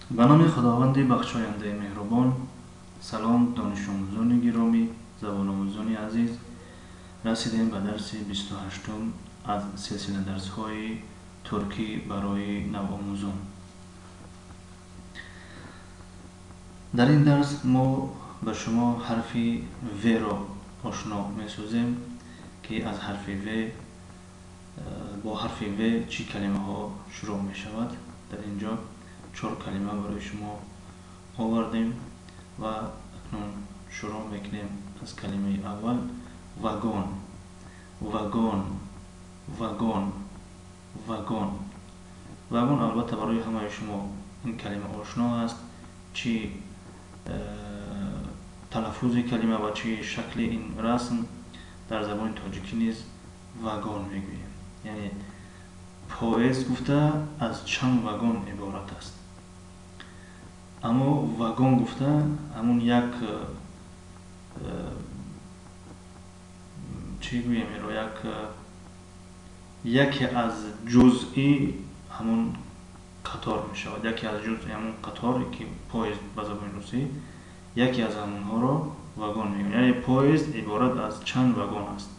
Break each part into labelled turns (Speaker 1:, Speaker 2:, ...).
Speaker 1: Ба номи Худованди бахшояндаи меҳрубон. Салом, донишомӯзони гиромӣ, забономӯзони азиз. Расидем ба дарси 28-ум аз силсила дарсҳои туркӣ барои навомӯзон. Дар ин дарс мо ба шумо ҳарфи В-ро ошно месозем, ки аз ҳарфи В бо ҳарфи В чӣ калимаҳо шурӯъ мешавад. Дар ин ҷо чор калима барои шумо овардем ва акнун шурӯъ мекунем аз калимаи аввал: вагон, вагон, вагон, вагон. Вагон албатта барои ҳамаи шумо ин калима ошно аст, чӣ талаффузи калима ва чӣ шакли ин расм. Дар забони тоҷикӣ низ вагон мегӯем, яъне поезд гуфта аз чанд вагон иборат аст. Аммо вагон гуфта ҳамун як чӣ гӯем, инро як яке аз ҷузъи ҳамун қатор мешавад, яке аз ҷузъи ҳамун қаторе ки поезд ба забони русӣ, яке аз ҳамонҳоро вагон мегӯянд. Яъне поезд иборат аз чанд вагон аст.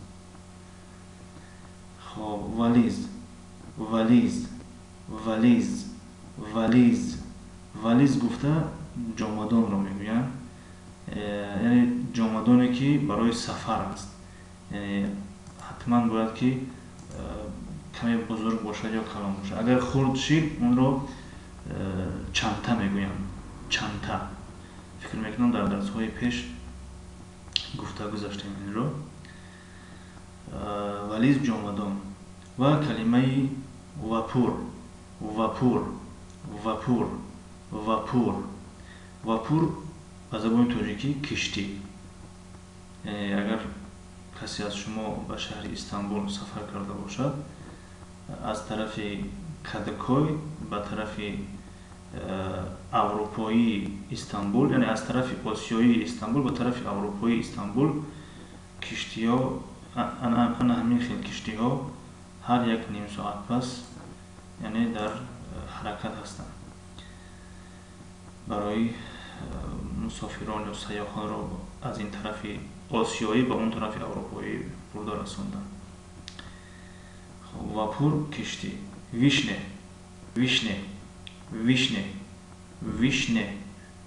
Speaker 1: Хоб, вализ, вализ, вализ, вализ. Вализ гуфта ҷомадонро мегӯянд, яъне ҷомадоне ки барои сафар аст, яъне ҳатман бояд ки каме бузург бошад ё калон бошад. Агар хурд шид, онро чанта мегӯянд, чанта. Фикр мекунам, дар дарсҳои пеш гуфта гузаштем инро. Вализ, ҷомадон. Ва калимаи вапур, вапур, вапур, вапур. Вапур ба забони тоҷикӣ киштӣ. Яъне агар касе аз шумо ба шаҳри Истанбул сафар карда бошад, аз тарафи Кадикой ба тарафи аврупоии Истанбул, яъне аз тарафи осиёии Истанбул ба тарафи аврупоии Истанбул киштиҳо, ана ҳамин хел киштиҳо ҳар як ним соат пас, яъне дар ҳаракат ҳастанд барои мусофирон ё сайёҳонро аз ин тарафи осиёӣ ба он тарафи аврупоӣ бурда расондан. Вапур, киштӣ. Вишне, вишне, вишне, вишне.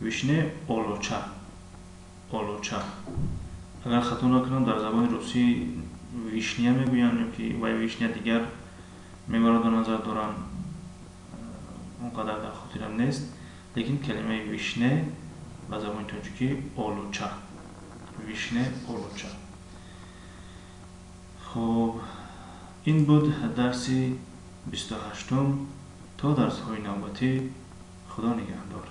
Speaker 1: Вишне, олуча, олуча. Агар хато накунам, дар забони русӣ вишня мегӯянд ё ки вай вишня дигар меваро дар назар доранд, он қадар дар хотирам нест, лекин калимаи вишне ба забони тоҷикӣ олуча, вишне, олуча. Хоб, ин буд дарси 28-ум. То дарсҳои навбатӣ, Худо нигаҳдор.